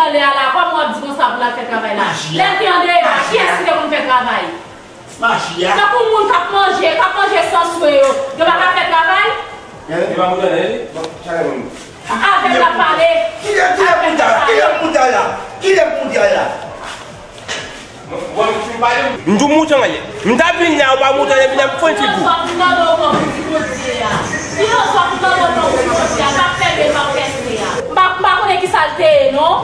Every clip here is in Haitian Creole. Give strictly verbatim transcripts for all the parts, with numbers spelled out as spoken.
Anlè a la, kòman w ap di konsa pou l al fè travay la? Lè l te andeyò a, kiyès ki te konn fè travay? Maji a. Tankou moun k ap manje, k ap manje san swen yo, yo pa ka fè travay? Li pa mouton, li? Bon, chak moun. Avè l ap pale. Kilè, kilè pou ta, kilè pou ta la? Kilè pou ta la? M di w mouton an ye. M ta vin la, ou pa mouton, lè vin la, m fon figi w. Filozòf ou tande w pran pou ti Bondye a. Filozòf ou tande w pran pou ti Bondye a. K ap fè byen, k ap fè se a. M pa, m pa konnen ki sa l te ye, non.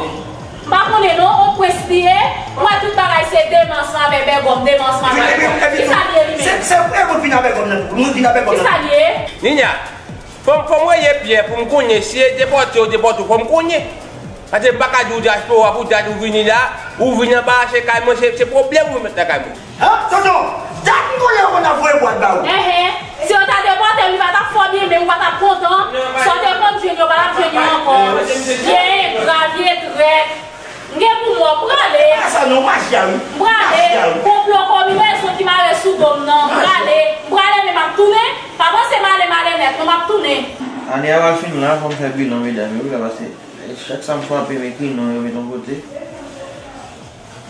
M pa konnen, non. On prens li ye. Ou wè tout bagay se demen ansanm avè bègòm, demen ansanm avè bègòm. Ki sa l ye li menm? Se, se, e moun vin avè bègòm nan. Moun vin avè bègòm nan. Ki sa l ye? Ninya. Fò m, fò m rele Pyè pou m konnen si e depòte yo depòte w, fò m konnen. Paske m pa ka di w dyaspora pou dat ou vini la, ou vin anba se kay mwen, se, se pwoblèm ou met nan kay mwen. Han, tonton, dat m konnen yo konn ap voye bwat ba ou. Enhen, si yo ta depòte m, li pa t ap fè w byen, men ou pa t ap kontan. Sa w te konn jwenn yo, pa t ap jwenn yo ankò. Vye engra, vye trèt. M gen pou mò, m prale. Pa sa non, maji a wi. M prale. Maji a wi. Konplo kombinezon ki mare sou do m nan, m prale. M prale, men m ap tounen. Pa panse m ale, m ale nèt, non, m ap tounen. Ane a pral fini la, fò m fè bilan, medam yo, wi, la, paske chak sa m frape, m ekri non yo met yon kote.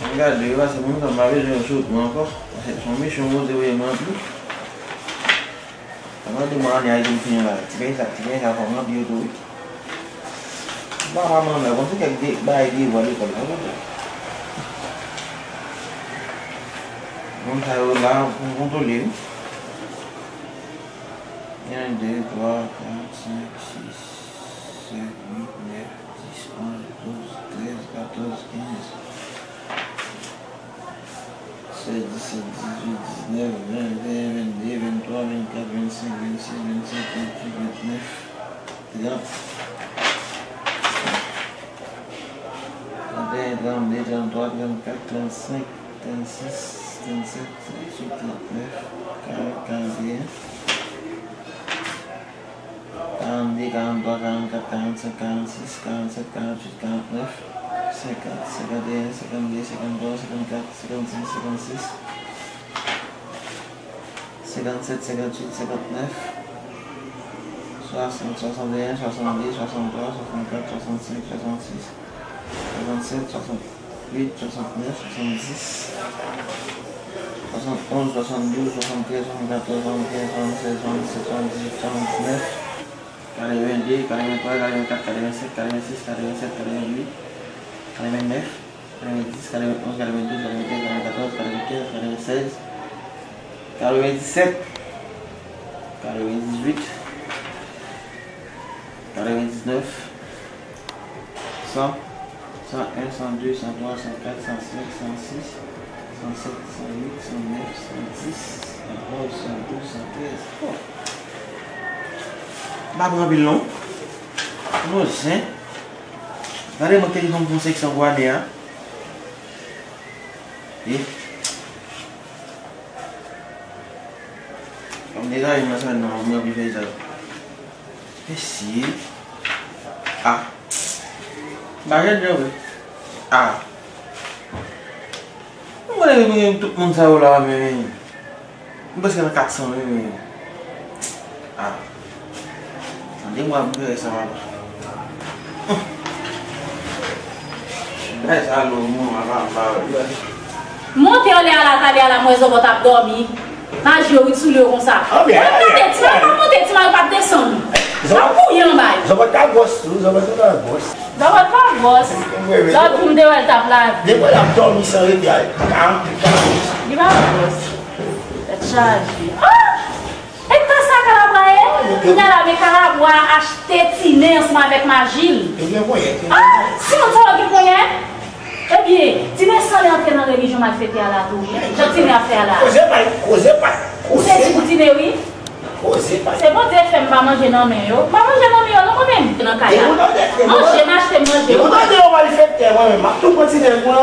M gade, wi, paske moun sa m pa bezwen yo sou mwen ankò. Paske se yon misyon Bondye voye mwen ranpli. Sa mande mwen ane a rive fini la. Ti bagay sa, ti bagay sa fò m ranpli yo tou wi. M pa pa manmè, bon, se kèk de, bagay devwa lekòl la, bon. Moun sa yo la, pou m kontwole wi. Yon, de, twa, kat, senk, sis, sèt, uit, nèf, dis, onz, douz, trèz, katòz, kenz. Sèz, disèt, dizuit, diznèf, ven, venteyen, vennde, venntwa, vennkat, vennsenk, vennsis, vennset, venntuit, ventnèf, trant, trannteyen, trannde, tranntwa, trannkat, trannsenk, trannsis, trannsèt, trannuit, trannèf, karant, karanteyen. Karannde, karanntwa, karannkat, karannsenk, karannsis, karannsèt, karannuit, karannèf, senkant, senkanteyen, senkannde, senkanntwa, senkannkat, senkannsenk, sennkansis, senkannsèt, senkannuit, senkantnèf, swasant, swasanteyen, swasannde, swasanntwa, swasannkat, swasannsenk, swasannsis, swasannsèt, swasannwit, swasantnèf, swasanndis, swasannonz, swasanndouz, swasanntrèz, swasannkatòz, swasannkenz, swasannsèz, swasanndizuit, swasanndiznèf, katrevende, katrevenntwa, katrevenkat, katrevensenk, katrevensis, katrevensèt, katrevenuit, katrevennèf, katrevendis, katrevenonz, katrevendouz, katreventrèz, katrevenkatòz, katrevenkenz, katrevensèz, katrevendisèt, katrevendizuit, katrevendiznèf, san, san en, san de, san twa, san kat, san senk, san sis, san sèt, san uit, san nèf, san dis, san onz, san douz, san trèz. Oh! M pa pran anpil non. Non, zen. Gade mwen ki fè m fè yon seksyon pou ane a. E? Fò m degaje m nan semèn nan, mwen anvi fè sa. Mesye. A. M pa jwenn jan vre. A. Mwen konnen mwen gen tout moun sa yo la, men. M prèske nan kat san wi, men. A. Tande mwen ap gere sa papa. Bay sa lou moun, papa, m pa wè. Monte anlè a la, talè a la, m wè Zòbòt ap dòmi. Maji yo wi, soulye yo konsa. Mwen monte, ti mari pa monte, ti mari pa desann. L ap kouye anba yo. Zòbòt ta gwòs tou, Zòbòt ta gwòs. Zòbòt pa gwòs. Lòt jou m te wè l t ap lave. Depi l ap dòmi san rete a, karant, karant. Li pa gwòs. Tèt chaje. Ah! E ta sa Kalabwa ye? Kounye a la, men Kalabwa achte Tine ansanm avèk Majil. Yo gen ponyèt, yo gen ponyèt. Ah! Si moun sa yo gen ponyèt? Ebyen, Tine sanle antre nan relijyon malfetè a la tou wi. Jan Tine ap fè a la. Koze pa, koze pa, koze pa. Ou sezi pou Tine wi. Koze pa. Se Bondye fè m pa manje nan men yo. M pa manje nan men yo non mwen menm. Nan kay la. Manje, m achte manje. Depi w tande yon malfektè, mwen menm, m ap tou pran ti nèg mwen,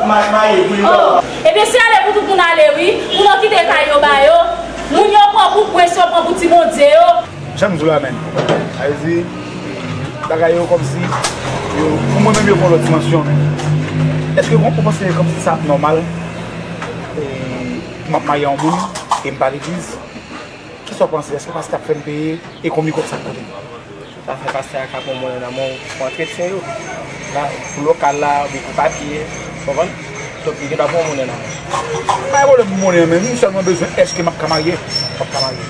m a, m a ye pou li. Oh. Ebyen, se ale pou tout moun ale, wi. Pou nou kite kay yo ba yo. Moun yo pran pou prens, yo pran pou ti bondye yo. Jan m di w la, menm. Sa vle di, bagay yo kòmsi, yo, pou mwen menm, yo pran lòt dimansyon, menm. Èske w panse kòmsi sa ap nòmal? E, m ap marye yon moun, e m pa legliz? Kisa w panse? Èske pastè ap fè m peye? E konbyen kòb sa ap koute m? Sa fè pastè a ka pran mwen nan men w pou antretyen yo. Pou lokal la, oubyen pou papye, w konprann? Donk, li gen dwa pran yon monnen nan men. Pa gen pwoblèm pou monnen an, men m sèlman bezwen èske m ap ka marye. W ap ka marye.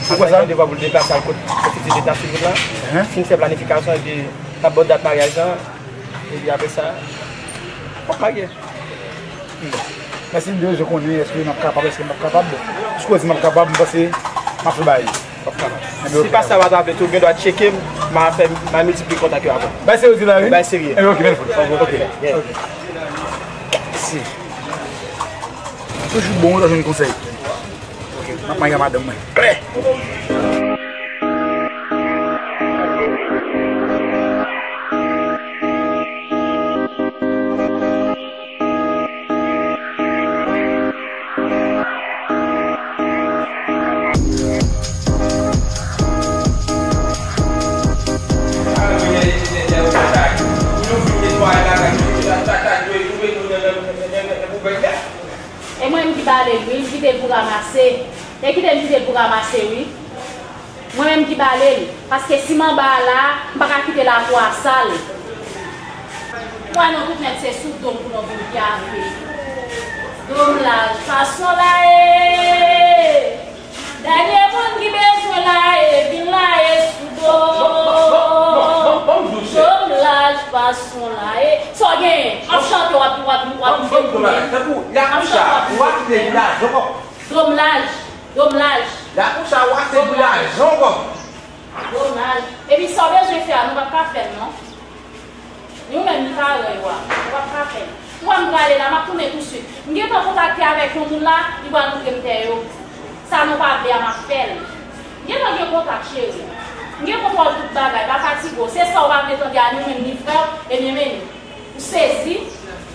Ou kwè sa? Sa gen devwa pou l deplase al kot ofisye leta sou wout la. Fin fè planifikasyon, epi n ap ba w dat maryaj lan, epi apre sa, w ap marye. Mèsi, m te bezwen konnen èske m ap kapab, èske m p ap kapab. Bon, si w di m ap kapab, m panse m ap fè bagay yo. Si pastè a pa t aple tou, ou gen dwa tcheke m, m a fè, m a miltipliye kontak yo avè w. Bay serye w di la, wi? Bay serye. Ebyen, ok, bèl fout. Ok, ok. Mèsi. Toujou bon lè w jwenn konsèy. Ok, m ap marye a madanm mwen. Klè! E mwen menm ki bale l, wi, m kite l pou ranmase. E kite m kite l pou ranmase, wi. Mwen menm ki bale l, paske si m anba a la, m pa ka kite lakou a sal. Mwen non, tout nèt se sou do m pou nou vin kyafe. Do m laj fason la e. Dènye moun ki bezwen la e, vin la e sou do. Do m laj fason la e. Sa w genyen? M ap chante, w ap, w ap, w ap. Tankou lakou sa, w achte lajan kòb. Do m laj. Do m laj. Lakou sa w achte pou lajan kòb. Do m laj. Epi sa w bezwen fè a, nou p ap ka fè l non. Ni ou menm ni paran yo a, nou p ap ka fè l. Ou wè m prale la, m ap tounen tousuit. M gentan kontakte avèk yon moun la, li pral montre m tè yo. Sa nou pa vle a, m ap fè l. M gentan gen kontak, cheri. M gen kontwòl tout bagay, pa fatige w. Se sa w pa vle tande a, ni ou menm ni frè w, ebyen men li. Ou sezi?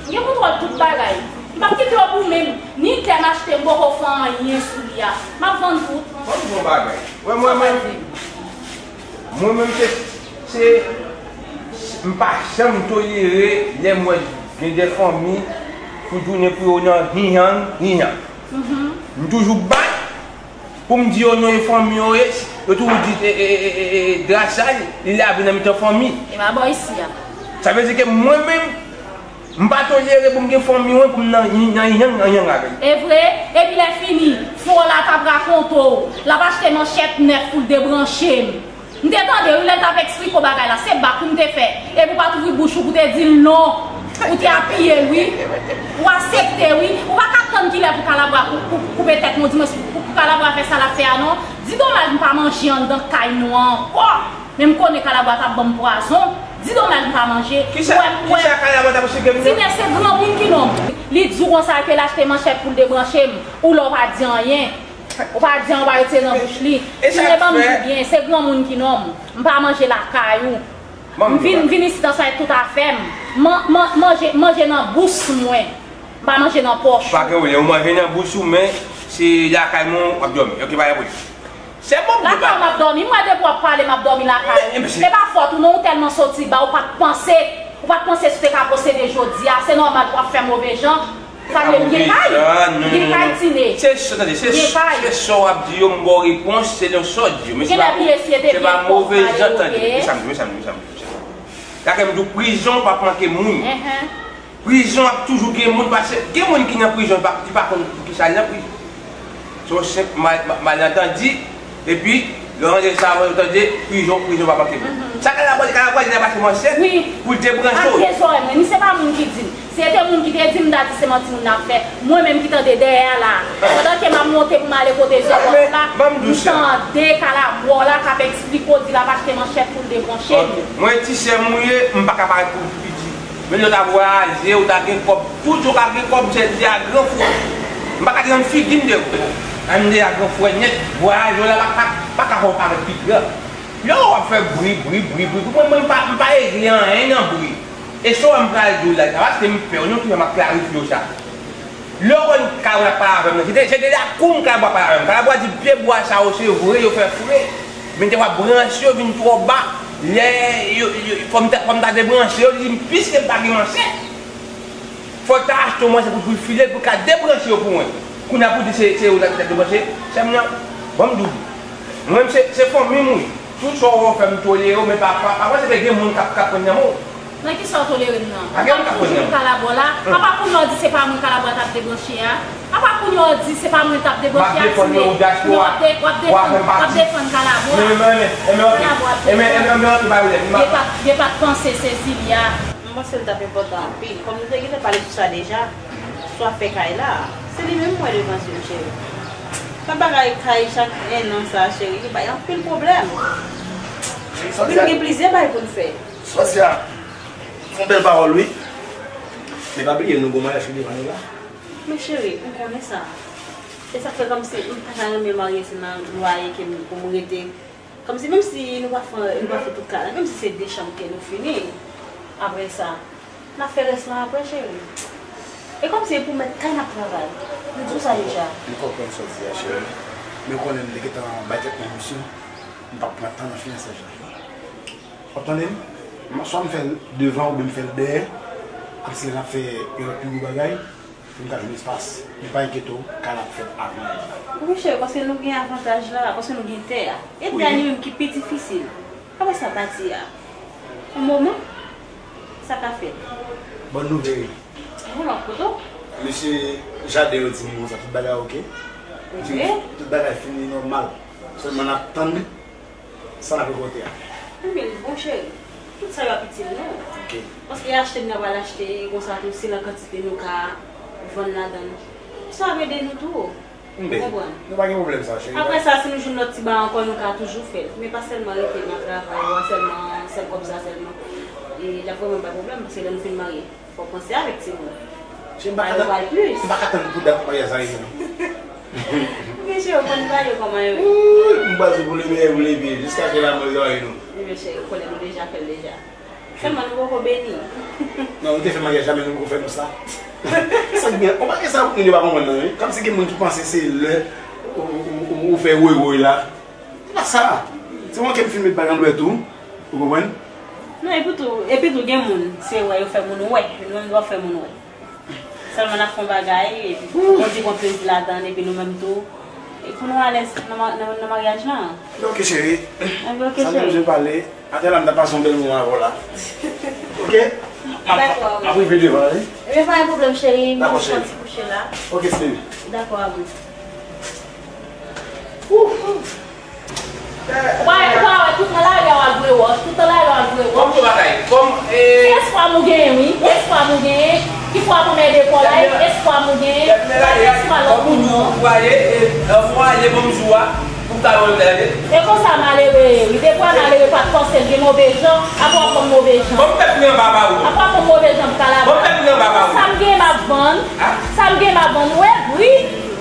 M gen kontwòl tout bagay. M p ap kite w pou menm. Ni tè m achte, m poko fè anyen sou li a. M ap vann tout. Ban m di w yon bagay. Wè mwen menm, mwen menm se, se, m pa janm tolere lè m wè gen de fanmi pou tounen pou yo nan hinyang, hinyang. M toujou bat pou m di yo non e fanmi yo ye, yo toujou di e, e, e, e, e, dra sal, li lave nan mitan fanmi. E pa bò isi a. Sa vle di ke mwen menm, m pa tolere pou m gen fanmi mwen pou m nan, nan yang, nan yang avè l. E vre, epi lè fini, fò la t ap rakonte w, l ap achte manchèt nèf pou l debranche m. M te tande wi lè l t ap eksplike w bagay la, se bak wi m te fè. Epi w pa t ouvri bouch ou pou te di l non. Ou te apiye l wi. Ou aksepte wi. Ou pa ka tann kilè pou Kalabwa kou-, kou-, koupe tèt mwen, di mwen pou, pou Kalabwa fè sa l ap fè a non. Di domaj m pa manje anndan kay nou an ankò. Men m konnen Kalabwa t ap ban m pwazon. Di domaj m pa manje. Kisa, kisa Kalabwa t ap esplike m nan? Tine se granmoun ki nonm. Li di w konsa ke l achte manchèt pou l debranche m. Ou la w pa di anyen. Ou pa di anyen, ou pa retire nan bouch li. Tine ban m di w byen, se granmoun ki nonm. M pa manje lakay ou. M vin, m vin isit ansanm avèk tout afè m. Man, man, manje, manje nan bous mwen. M pa manje nan pòch ou. Pa gen pwoblèm, ou manje nan bous ou, men se lakay mwen w ap dòmi. Ok, pa gen pwoblèm. Se bon. Lakay ou m ap dòmi. M wè depi w ap pale, m ap dòmi lakay ou. E pa fòt ou non, ou tèlman soti ba, ou pa t panse. Ou pa t panse si w te ka posede jodi a. Se nòmal pou w ap fè move jan. Sa vle m gen kay? M gen kay, Tine. Se sa, tande, se, se sa w ap di yo, m ba w repons, se nan sa w di yo. Men se pa, se pa move jan, tande. Men sa m di, men sa m di, men sa m di, men sa m di. Lakay m di w prizon pa p manke moun. Prizon ap toujou gen moun, paske gen moun ki nan prizon, li pa, li pa konn poukisa l nan prizon. Se yon senp mal, mal, malantandi, epi, lè w tande sa, ou tande, prizon, prizon pa manke moun. Sa Kalabwa, Kalabwa di l ap achte manchèt pou l debranche w. Ak vye zòrèy mwen, ni se pa moun ki di m. Si se te moun ki te di m, m ta di se manti moun nan ap fè. Mwen menm ki tande dèyè a la. Pandan ke m ap monte pou m ale kote zòt la, m tande Kalabwa w la k ap eksplike w, di l ap achte manchèt pou l debranche m. Mwen ti sè m ou ye, m pa ka parèt pou piti. Men lè w ta vwayaje, ou ta gen kòb, tout jan w ka gen kòb, se de a gran fwè. M pa ka di nan figi m de fwè. Men m de a gran fwè nèt, vwayaje w la pa, pa, pa ka fè w parèt pi gran. Lè w ap fè bri, bri, bri, bri, pou mwen, mwen, m pa, m pa regle anyen nan bri. E sa w wè m pral di w la, se pa paske m pè w, non, ki fè m ap klarifye w sa. Lè w wè m, Kalabwa ap pale avè m nan, se te, se te lakou m Kalabwa pale avè m. Kalabwa di pye bwa sa yo se vre, yo fè fre. Men te w ap branche yo vin twò ba. Lè yo, yo, fò m ta, fò m ta debranche yo, li di m, piske m pa gen manchèt, fò w ta achte yon manchèt pou, pou file l, pou l ka debranche yo pou mwen. Kounye a pou di se, se ou la ki ta debranche. Sè m nan, ban m di w. Mwen, se, se fanmi m, wi. Tout sa w wè w fè m tolere w, men pafwa, pafwa se te gen moun k ap, k ap pran nan men w. Nan kisa w tolere m nan? Wap toujou kalabwa la. Apa kounye a w di se pa mwen kalabwa t ap debranche a? Apa kounye a w di se pa mwen t ap debranche a, Tine? Men w ap de- w ap defann, w ap defann kalabwa. Kalabwa ap defann. Gen pa t, gen pa t panse sezi li a. M panse l t ap enpòtan anpil. Kòm nou te gentan pale sou sa deja, sou afè kay la, se li menm m wè devan zye m, cheri. Fè bagay kay chak enn an sa, cheri, li bay anpil pwoblèm. Epi nou gen plizyè bagay pou n fè. Sòsyè, se yon bèl pawòl, wi. Men pa bliye, nou gon maryaj ki devan nou la. Men cheri, m konnen sa. E sa k fè kòmsi m pa ta renmen marye se nan lwaye ke m pou m rete. Kòmsi menm si nou pa fè, nou pa fè tout kay la, menm si se de chanm ke nou fini, apre sa, n ap fè rès lan apre, cheri. E kòmsi e pou mèt kay n ap travay. M di w sa deja. M konprann sa w di a, cheri. Men w konnen m te gentan bay tèt mwen misyon. M p ap pran tan nan fiyansaj la. W ap tande m? M- Swa m fè l devan oubyen m fè l dèyè. Kòmsi lè n ap fè yon lòt pi gwo bagay, pou m ka jwenn espas. Men pa enkyete w, kay la ap fèt avan maryaj la. Wi, cheri, paske nou gen avantaj la, paske nou gen tè a. E tè a li menm ki pi difisil. Apre sa, pati a. Yon moman, sa ka fèt. Bòn nouvèl. Bon, lòt kote w. Mesye Jaden yo di m konsa, tout bagay oke. Di m tout bagay fini nòmal. Sèlman n ap tann sa n ap rekòlte a. Anben, bon cheri, tout sa yo ap itil nou. Paske achte n ap al achte, konsa tou, se nan kantite nou ka vann ladan l. Sa ap ede nou tou. Ou konprann? Nou pa gen pwoblèm sa, cheri. Apre sa, si nou jwenn lòt ti bagay ankò, nou ka toujou fè l. Men pa sèlman rete nan travay ou a sèlman, sèl kòb sa sèlman. E l ap vrèman bay pwoblèm, paske lè nou fin marye, fò w panse avèk timoun. Cheri, m pa ka tann, m pa ka tann pou dat maryaj sa rive non. Ebyen cheri, ou konn bagay yo kòman yo ye. Wouy, m pase pou le meyè pou le pye, jiskaske lanmò yo nou. Ebyen cheri, ou konnen nou deja fè l deja. Sèlman nou poko beni. Non, nou te fè maryaj la, men nou poko fè nous la. Sa k gen, on bagay sa moun yo pa konprann nan, wi. Kòmsi gen moun ki panse se lè ou, ou, ou, ou fè woy woy la. Se pa sa. Se mwen ke m fin met bagay an dwèt ou. Ou konprann? Non, epi tou, epi tou gen moun, se wè yo fè moun wè. Nou menm nou pa fè moun wè. Sèlman n ap fè yon bagay, epi Bondye pran plezi ladan l, epi nou menm tou, e pou nou alèz nan ma- nan nan maryaj lan. Ebyen oke cheri. Ebyen oke cheri. Sa menm jan pale, atè la m ta pase yon bèl moman avè w la. Oke? M ap m ap rive devan wi. Ebyen pa gen pwoblèm cheri, m ap fè yon ti kouche la. Oke cheri. Dakò, abon. Ou pa wè, ou pa wè, tout nan lari a w al voye wòch, tout nan lari a w al voye wòch. Kòm tout bagay, kòm, eh, se espwa m ou genyen, wi, se espwa m ou genyen, ki fwa pou m ede kò la, espwa m ou genyen, pa gen espwa lòt moun non. Ou ale, eh, ou ale, bon jou a, pou ta wè tande. E konsa malere ye, wi, depi w malere pa t panse l gen move jan, apre w ap ban m move jan. Bon, m fè pri anba pa ou. Apre w ap ban m move jan pou kalabwa. Bon, m fè pri anba pa ou. Sa m genyen m ap vann, sa m genyen m ap vann, ou egri,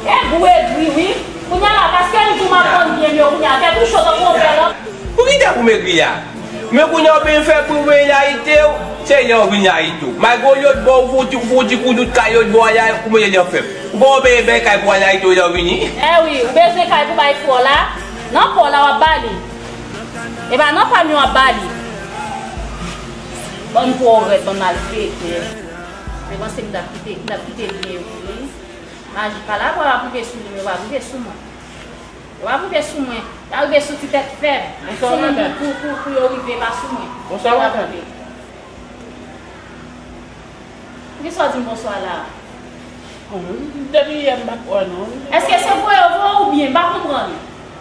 egri, egri, wi. Kounye a la, paske m di w m ap vann byen m yo, kounye a, tèt ou cho tankou yon pè lan. Pou ki tèt ou megri a? Men kounye a w byen fè pou w vin ayite w, se lè w vin ayite w. Malgre w lòt bò, ou fè yon ti, ou fè yon ti kou dout kay lòt bò a, ou mete lè w fè. Ou pa w byen bay kay pou w al ayite w lè w vini. Eh wi, ou bezwen kay pou bay frè w la. Nan pa w la w ap ba li. E pa nan pa m yo w ap ba li. Bann pwogrè, bann malfektè. Men panse m t ap kite, m t ap kite l byen wi. Maji pa la pou w ap rive sou li, men w ap rive sou mwen. Yo pa rive sou mwen. Y a rive sou ti tèt fèb. Sou moun pou, pou, pou, pou yo rive pa sou mwen. Bonswa, madanm. Poukisa w di m bonswa la? Depi yè m pa t wè non. Èske se voye yo voye w oubyen? M pa konprann.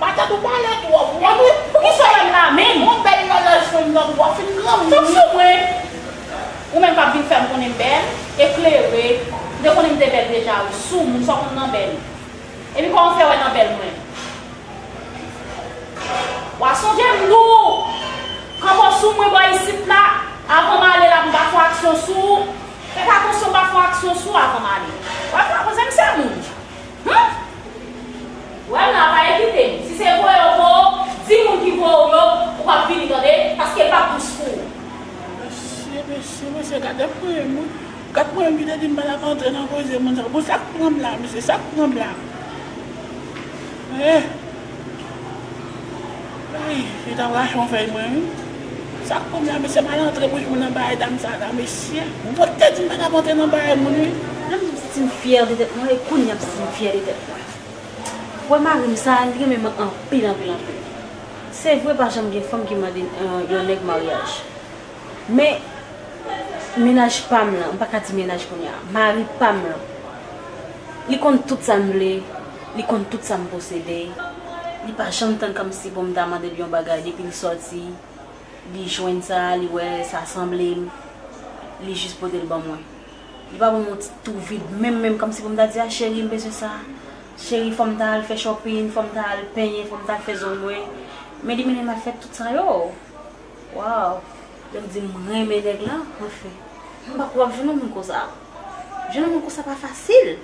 Pa tande w pale twòp. Epi, poukisa w wè m la menm? Yon bèl lòlòj fanm nan pou w fin granmoun. Tann sou mwen. Ou menm k ap vin fè m konnen m bèl, eklere. M te konnen m te bèl deja wi. Sou moun, sa w konn nan bèl. Epi kòman w fè wè nan bèl mwen? W a sonje m di w, kanpe w sou mwen bò isit la, avan m ale la pou m pa fè yon aksyon sou ou. Fè atansyon m pa fè yon aksyon sou ou avan m ale. W a fè koze m se moun. Hum? Wè m la, pa evite m. Si se voye yo voye w, di moun ki voye w yo, ou p ap vini tande, paske l p ap dous pou ou. Mesye, mesye, mesye, gade premye moun. Gad mwen menm ki te di m pa t ap antre nan koze moun sa. Bon, sa k pran m la, mesye? Sa k pran m la? Eh! Ey, yo t ap rache yon fèy mwen, wi. Sa k pran m la, mesye? M al antre bouch mwen nan bagay dam sa la, mesye. Bon, te di m pa t ap antre nan bagay moun, wi. Menm si m fyè de tèt mwen, e kounye a m santi m fyè de tèt mwen. Wè mari m sa, li renmen mwen anpil, anpil, anpil. Se vre, pa janm gen fanm ki mande, eh, yon nèg maryaj. Men, Mennaj pa m lan, m pa ka di mennaj kounye a, mari pa m lan, li konn tout sa m vle, li konn tout sa m posede. Li pa janm tann kòmsi pou m ta mande l yon bagay depi l sòti. Li jwenn sa, li wè sa sanble m, li jis pote l ban mwen. Li pa ban m yon ti tou vid, menm, menm, kòmsi pou m ta di, a, cheri, m bezwen sa. Cheri, fò m ta al fè shopping, fò m ta al penyen, fò m ta al fè zong mwen. Men li mennen m al fè tout sa yo. Waw! Lè m di m renmen nèg la, anfen, m pa kwè w ap jwenn yon moun konsa. Jwenn yon moun konsa pa fasil.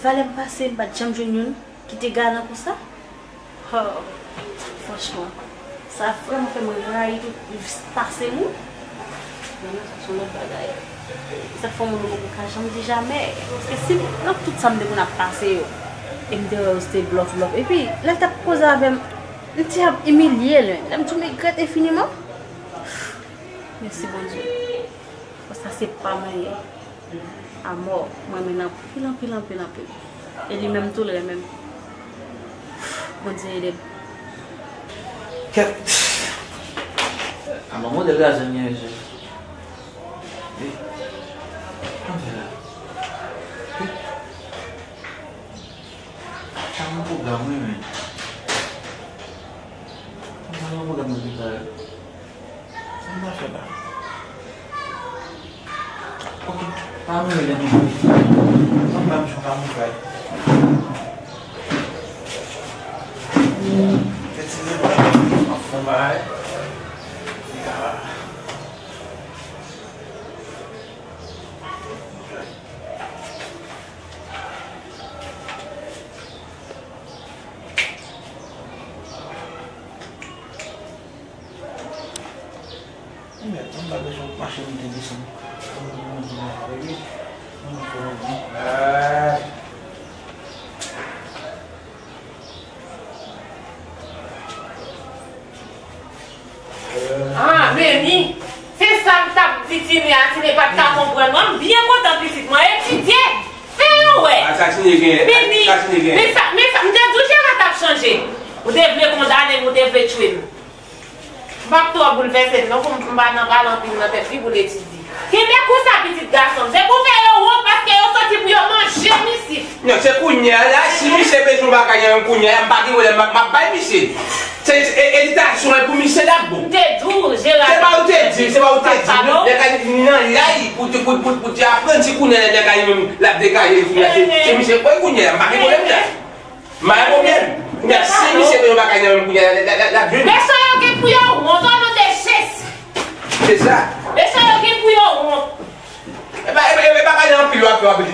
Valè m pase, m pa t janm jwenn youn ki te galan konsa. Oh, franchman, sa vrèman fè mwen rayi tout pase moun. Men non, sa se yon lòt bagay. Sa k fè moun poko ka janm di jamè. Paske si nan tout sa m te konn ap pase yo, e m te wè yo se te blòf, blòf. Epi, lè l t ap koze avè m, m te ap imilye l. Lè m di w m regrèt enfiniman. Mèsi Bondye. Sa se pa mwen ye. Amò, mwen renmen l anpil, anpil, anpil, anpil. E li menm tou, l renmen m. Bondye ede m. Kèt! A manman de gason gen je. Wi. Anpil la. Wi. Sa yon pwogram, wi, men. Sa yon pwogram nan ki pare. Sa m ta fè la? Ok, pa mwen rele non. Sa m pa m chonj pa mwen kay. Fè ti repa, m ap fè yon bagay. Li ka Mèt, ann ba bezwen mache monte desann. Ann ba monte desann. Ann ba monte desann. Ah, Meni, se sa m t ap di Tine a, Tine pa t ka konprann mwen. M byen kontan pitit mwen etidye. Fè yo wè. A, sa Tine gen, Meni, sa Tine gen. Men sa, men sa, m te di w Jera t ap chanje. Ou te vle kondane m, ou te vle tchwe m. M p ap twò boulvèse l non, pou m pa nan rale anpil nan tèt li pou l etidye. Kenbe kou sa pitit gason m. Se pou fè yo wont paske yo soti pou yo manje m isit. Non, se kounye a la, si misye bezwen bagay nan menm kounye a, m pa gen pwoblèm, m ap, m ap bay misye. Se, se, e, edikasyon an pou misye l ap bon. M te di w, Jera. Se pa ou te di, se pa ou te di. Nèg la nan lay pou te, pou, pou, pou te aprann si kounye a nèg la li menm l ap degaje kounye a. Se, se misye, kounye a, m pa gen pwoblèm la. M pa gen pwoblèm. Kounye a, si misye gen yon bagay nan menm kounye a, l, l, l, l ap jwenn. Mesye yo gen pou yo wont, o non de Jezi. Se sa. Mesye yo gen pou yo wont. E pa, e pa, e pa bagay anpil w ap fè, w ap di,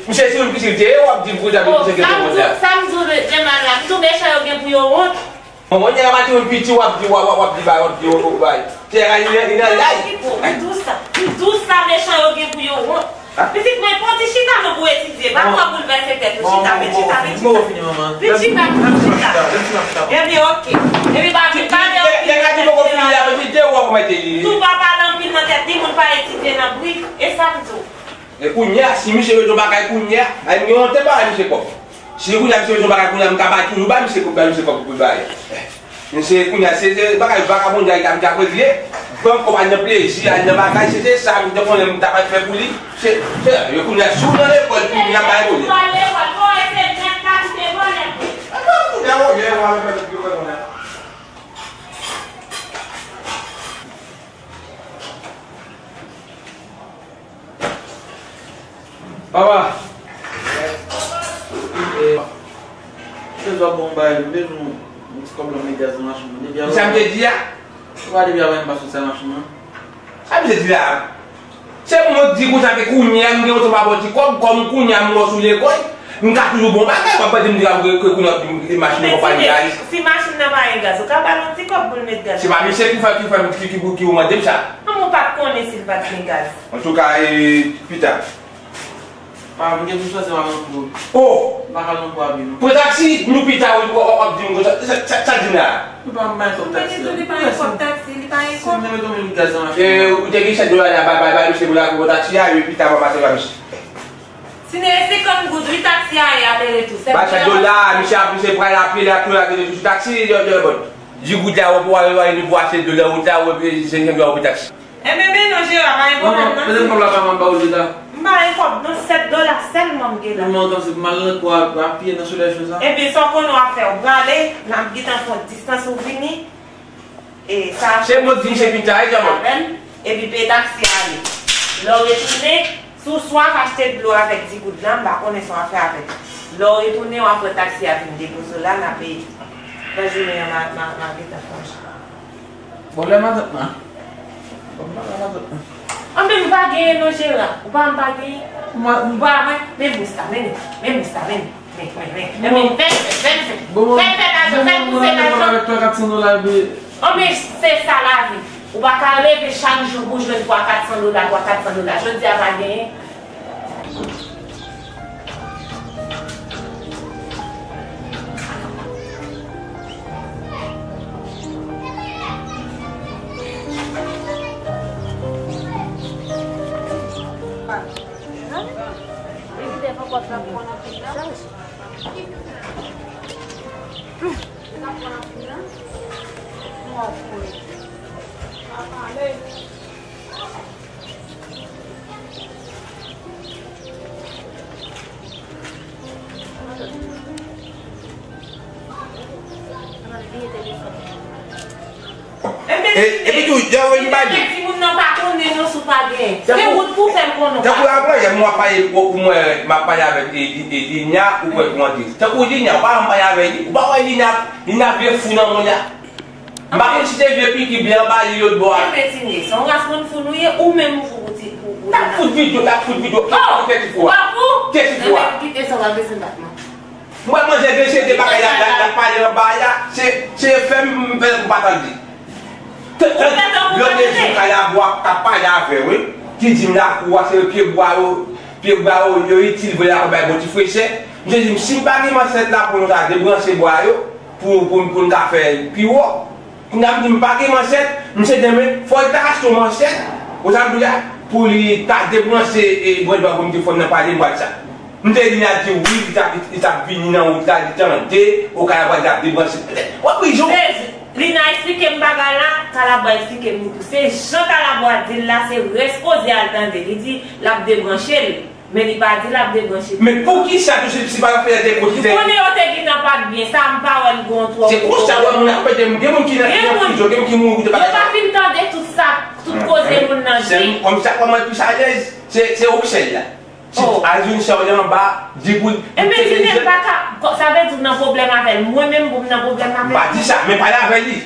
misye si yon pitit te ye, w ap di m kounye a, misye gen pou wont la. Sa m di w, Jemal la, m di w mesye yo gen pou yo wont. Bon, mwen, nèg la pa te yon piti, w ap di, w ap, w ap di, bay, w ap di, w ap bay. Tè a, li nan, li nan lay. M di w sa, m di w sa, mechan yo gen pou yo wont. Pitit mwen, pran ti chita non pou etidye, pa twò boulvèse tèt ou, chita, vin chita, vin chita. Vin chita, vin chita. Ebyen, oke. Ebyen, pa vin, pa vin. Nèg la di poko fini la, men vin de ou ap mete li. Tou pa pale anpil nan tèt li, moun pa etidye nan bri, e sa m di w. E kounye a, si misye bezwen bagay kounye a, ay, m gen yon tè bagay misye kòb. Si kounye a misye bezwen bagay kounye a, m ka bay toujou bay misye kòb, bay misye kòb pou l bay. Misye kounye a, se, se bagay vakabon misye ap regle. Bank kòb al nan plezi, al nan bagay, se, se sa misye konnen m ta pral fè pou li. Se, se, yo kounye a, si w nan lekòl, kounye a bay pwoblèm. Papa! E, se zò bon bay, m bezwen yon ti kòb lan met gaz nan machin mwen. Depi avan. Sa m te di a? Ou pa depi avan m pa sot sa machin nan? Sa m te di la? Se pou mwen di konsa ke kounye a m gen yon ti pa bon ti kòb, kòm kounye a m wè w sou lekòl, m ka toujou bon bagay, w ap mande m di la ke kounye a m gen machin nan pa gen gaz. Si machin nan pa gen gaz, ou ka ba l yon ti kòb pou l met gaz. Se pa misye ki fè, ki fè, ki, ki, ki, ki ou mande m sa. Kòman ou pa t konnen si l pa t gen gaz? Antouka, e, pita. Pa, m gen pou chwazi w al nan kou. Oh! M pa ka nan kou avè nou. Pran taksi, nou pita, w, w, w ap di m konsa. Sa, sa, sa di m la? Nou pa bay kòb taksi. Li pa gen kòb taksi, li pa gen kòb. Si m te mete yon minit gaz nan machin. E, ou te gen sèt dola la, bay, bay, bay misye pou l al pran taksi a, epi pita, m ap pase ba misye. Si n gen senkant goud, wi, taksi a ye ale retou. Bay sèt dola, misye ap, misye pral a pye, l ap tou lage sou taksi, yo, yo, bon. Di goud la, ou pou ale, ale, pou achte dlo nan wout la, ou, epi senkant dola, ou pran taksi. Enben, men non, Jera, pa gen pwoblèm non. Petèt kòb la pa mal ba w li la. M pa gen kòb non, sèt dola sèlman m gen la. Mwen, kòmsi m al nan kwa, apiye nan solèy cho sa. Ebyen, sa w konnen w ap fè, w prale, n ap gentan pran distans ou vini. E sa se mwen ki vin chèche pita, wi, Djamòl. Avè m, epi peye taksi a ale. Lè w retounen, si w swaf, achte dlo avèk di goud la, m pa konnen sa w ap fè avè l. Lè w retounen, w ap pran taksi a vin depoze w la, n a peye. Nan jounen an, m a, m a, m a gentan fè yon chèk. Bon, lè matant lan. Bon, m pa ka matant lan. Anben, m pa genyen non, Jera. Ou pa, m pa genyen. Ou pa, mwen, men mousta, men, men mousta, men. Men, men, men, men, men, fè, fè, fè, fè, fè, fè, lajan, fè pouse lajan. Avèk twa, kat san dola, epi. Anben, se sa lavi. Ou pa ka leve chak jou pou jwenn twa, kat san dola, twa, kat san dola. Jodi a pa genyen. E, epi tou, jan w vin pa di. Timoun nan pa konnen non si w pa gen. Se wout pou fè l konnen w pa. Tankou apre yè, m ap pale pou, pou mwen, m ap pale avèk, e, e, e, Linya, ou kwè pou antre. Tankou Linya, ou pa janm pale avèk li, ou pa wè Linya, Linya vye fou nan moun la. M pa konn si se vye piki blan ba li lòt bò a. Enben, Tine, se yon ras moun fou nou ye, ou menm ou fou pou ti, pou, pou. T ap fout videyo, t ap fout videyo. Oh! Kè ti fou a. Ou pa fou? Kè ti fou a. Enben, kite sa, w ap bezwen bat mwen. Mwen, manje gen se de bagay la, la, la pale anba a, se, se fè m, m fè m pa tande. Ou fè tankou pa tande. Lòt jou, Kalabwa k ap pale avè w, wi. Ki di m lakou a, se pye bwa yo, pye bwa yo, yo itil vre la, bay bon ti frechè. M te di m, si m pa gen mansèt la pou nou ta debranche bwa yo, pou, pou, pou n ka fè l pi wo. Kounye a m di m pa gen mansèt, misye di men, fò l ta achte yon mansèt, ou sa m di la, pou li ta debranche, e, bwèt bwa pou m te fè nan pale m pral sa. M te di Linya di wi, li t ap, li t ap vini nan wout la, li tande, o Kalabwa li t ap debranche. W ap ri, Jan. Lina eksplike m bagay la, Kalabwa eksplike m li tou. Se jan Kalabwa di l la, se rès koze a l tande. Li di l ap debranche l, men li pa di l ap debranche l. Men poukisa tou se, se pa yon fè de kote. M konnen yo te gentan pa t byen, sa m pa wè l gen twòp. Se konsa w wè moun ap pèdi, gen moun ki nan, ki nan prizon, gen moun ki mouri, ou te pa. Yo pa fin tande tout sa, tout koze moun nan di. Kòm sa, kòman l plis alèz, se, se ou ki sèl la. Si al jwenn sè w li anba, di pou l. Enben, Tine, m pa ka, sa vle di w nan pwoblèm avè l. Mwen menm, pou m nan pwoblèm avè l. M pa di sa, men pale avè li.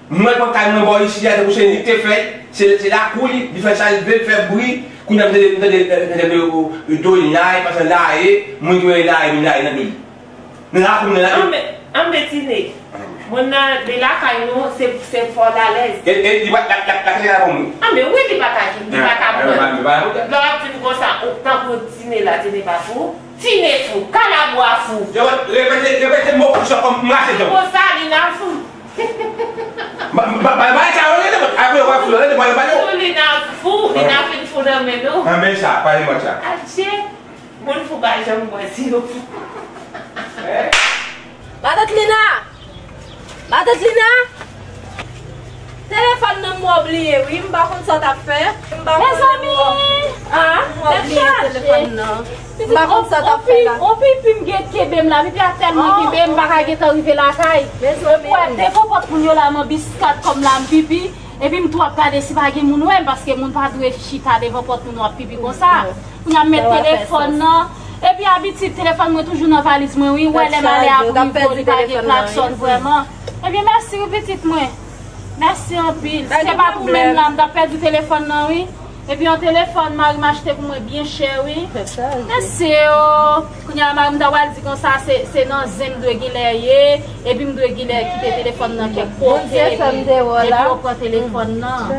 Mwen pran kay mwen bò isi a, tankou se li k te fè l, se, se lakou li, li fè sa l vle, l fè bri. Kounye a m tande, m tande, m tande, e, e, do l naye, paske l naye, moun ki mele naye, li naye nan do li. Nan lakou m nan lakou. Anben, anben, Tine. Moun nan, li lakay nou, se, se fò l alèz. E, e, li pa, la, la, la, la, la, la, la. Anben, wi, li pa ka, li pa ka pran. Lè w ap di m konsa, ou tankou Tine la, Tine pa fou. Tine fou, Kalabwa fou. Yo, repete, repete mo pou sa, kòm m rache jan. Konsa, Lina fou. Ba, ba, ba, ba, sa, yo, yo, yo, apre, yo, yo, yo, yo, yo, yo. Lina fou, Lina fin fou nan men nou. Anben sa, pale mwen sa. Adje. Moun fou pa janm bwè sirop. Matant Lina! Matant Lina! Telefòn nan m wè w bliye wi, m pa konn sa w t ap fè. M pa konnen m wè w bliye telefòn nan. M pa konn sa w t ap fè la. On pipi m gen kenbe m la, pipi a tèlman kenbe m, m pa ka gentan rive lakay. Ou wè devan pòt moun yo la, m an biskat kòm la m pipi. Epi m tou ap gade si pa gen moun wè m, paske moun pa dwe chita devan pòt moun w ap pipi konsa. Kounye a m met telefòn nan. Epi abitid telefòn mwen toujou nan valiz mwen wi. Ou wè lè m ale a Pwivò, li pa gen klaksòn vrèman. Ebyen mèsi wi pitit mwen. Mèsi anpil. Si se pa t ou menm la, m t ap pèdi telefòn nan wi. Epi yon telefòn mari m achte pou mwen byen chè wi. Mèsi o. Kounye a mari m ta pral di konsa se, se nan zen m dwe genlè ye, epi m dwe genlè kite telefòn nan kèk kote, epi, epi yo pran telefòn nan.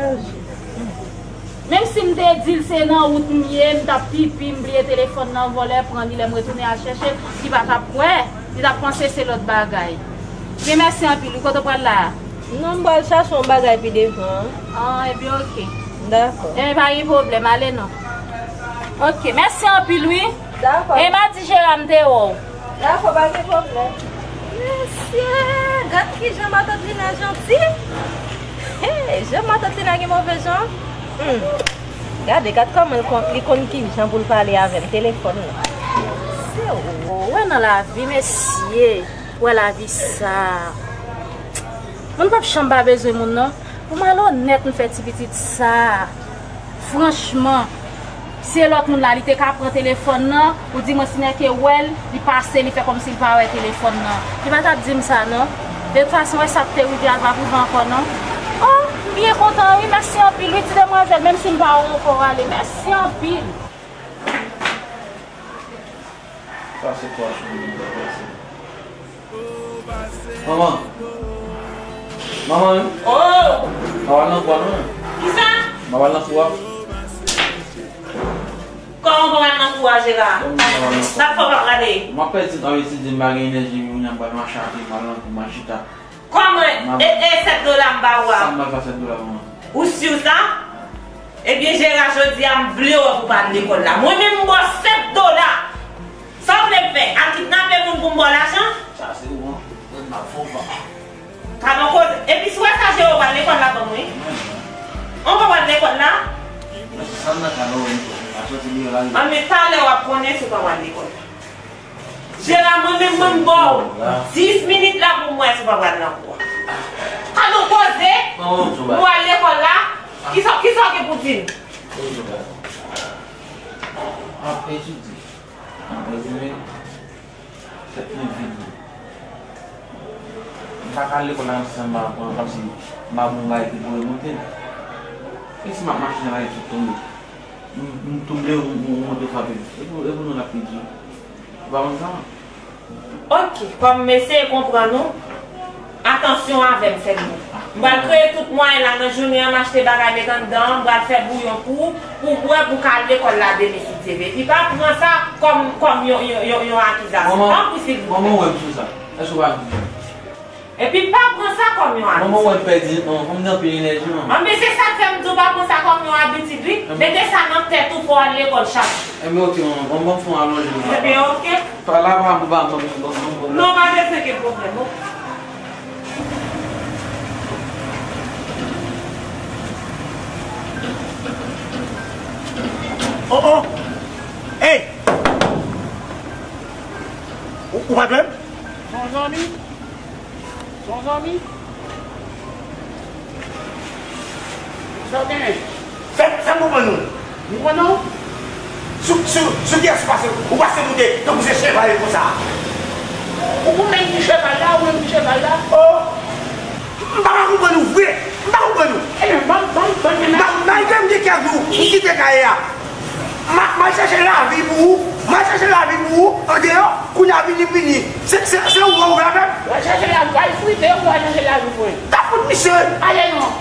Menm si m te di l se nan wout m ye, m t ap pipi, m bliye telefòn nan, vòlè pran li, lè m retounen al chèche l, li pa t ap kwè, li t ap panse se lòt bagay. Men mèsi anpil wi, kote w pral la a? Non, m pral chache yon bagay pi devan an. Ah, ebyen, oke. Dakò. Ebyen, pa gen pwoblèm, ale non. Oke, mèsi anpil wi. Dakò. E m a di Jera m te wè w. Dakò, pa gen pwoblèm. Mesye, gad kijan matant Lina janti. Hey, jan matant Lina gen move jan. Hmm. Gade, gad kòman l konn, li konn ki jan pou l pale avè m telefòn nan. Se ou wè nan lavi, mesye. Wè lavi sa. Moun p ap janm pa bezwen moun, non. Pou malonèt, m fè ti pitit sa. Franchman, se lòt moun la, li te ka pran telefòn nan, ou di mwen si nèg ke wè l, li pase, li fè kòmsi li pa wè telefòn nan. Li pa t ap di m sa, non. De tout fason, wè sa k te rive a, l p ap rive ankò, non. Oh, m byen kontan, wi, mèsi anpil, wi, ti demwazèl, menm si m pa wè w ankò, ale, mèsi anpil. Sa se kwa sou mwen, mwen pase. Manman. Manman. Oh! M pa pral nan kou a non. Kisa? M pa pral nan kou a. Kòman w pa pral nan kou a, Jera? Kòman m pa pral nan kou a? Sa k fè w pa prale? M ap pèdi tan etidye, m pa gen enèji, men kounye a m pral mache atè, m pral nan kou, m al chita. Kòman? E, e sèt dola m ba ou a? Sa m pral fè sèt dola, manman? Ou si w sa? Ebyen, Jera, jodi a, m vle wè pou w pa al lekòl la. Mwen menm, m ba w sèt dola. Sa w vle m fè? Al kidnape moun pou m ba w lajan? Sa se ou, an. Mwen m ap fè w pa. Gadon koze. Epi si w wè sa, Jera, w pral lekòl la ban mwen. Ou pa pral lekòl la? Mwen se sa m nan kay la, ou pa soti deyò la. Anben, talè w ap konnen si w pa pral lekòl la. Jera, mwen menm, mwen m ba w dis minit la pou m wè si w pa pral nan kou a. Gadon koze. Ou al lekòl la. Kisa, kisa w gen pou di m? Ap etidye. Ap etidye. Tèt mwen vid wi. M pa ka al lekòl la menm si m pa pran, kòmsi m pa bon bagay ki pou remonte m. E si m ap mache nan lari m sot tonbe? M, m tonbe, m, m, m monte frape m. E pou, e pou nou l ap pi di. Ou pa konn sa? Ok, kòm m eseye konprann ou, atansyon avè m sèlman. M pral kreye tout mwayen la nan jounen an, m achte bagay met anndan an, m pral fè bouyon pou ou, pou w bwè, pou w ka al lekòl la demen si Dye vle. Epi pa pran sa kòm, kòm yon, yon, yon, yon akizasyon. Manman, tanpri, silvouplè. Manman, wè m sou sa. Èske w pa vin? Epi pa pran sa kòm yon abitid. Manman, wè m pèdi, non, fò m gen anpil enèji, manman. Anben, se sa k fè m di w pa pran sa kòm yon abitid, wi. Mete sa nan tèt ou, fò w al lekòl chak jou. Enben, ok, manman, bon, bon, fò w alonje m la. Enben, ok. Pa la, pa, pa, pa, pa, pa, pa. Non, pa bezwen gen pwoblèm, ok. Oh, oh! Hey! Ou, ou pa jwenn? Son zanmi? Son zanmi? Sa w genyen? Fè, fè m konprann ou. M konn ou? Sou, sou, sou kiyès ou pase? Ou pase moute tankou se cheval konsa? Ou, ou menm ki cheval la, ou menm ki cheval la? Oh! M pa ka konprann ou vre. M pa konprann ou. Ebyen, ban, ban, ban, ban. Ma, malgre m gen kè di w, m kite kay la. Ma, m al chèche lavi pou ou. M al chèche lavi pou ou andeyò. Kounye a vini, vini. Se, se, se ou wè ou vle avè m? W al chèche lavi, w al frite, w al chèche lavi pou mwen. Ta fout misye. Ale non.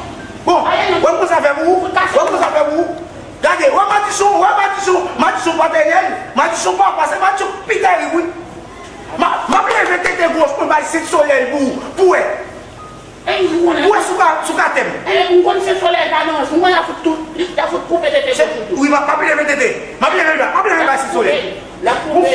Bon, ale non. Wè m konsa fè pou ou. Wè m konsa fè pou ou. Gade, wè Madison, wè Madison. Madison pa tènèl. Madison pa pase, Madison pi tèrib, wi. Ma, m ap leve tete gwòs mwen bay sèt solèy pou ou, pou wè. Ou wè sou ka, sou ka tè m. Enben, m konn se solèy pa nan, m konn y ap fout tout, y ap fout koupe tete pou tout. Wi, m ap, m ap leve tete. M ap leve, m ap leve bay sèt solèy. L ap koupe.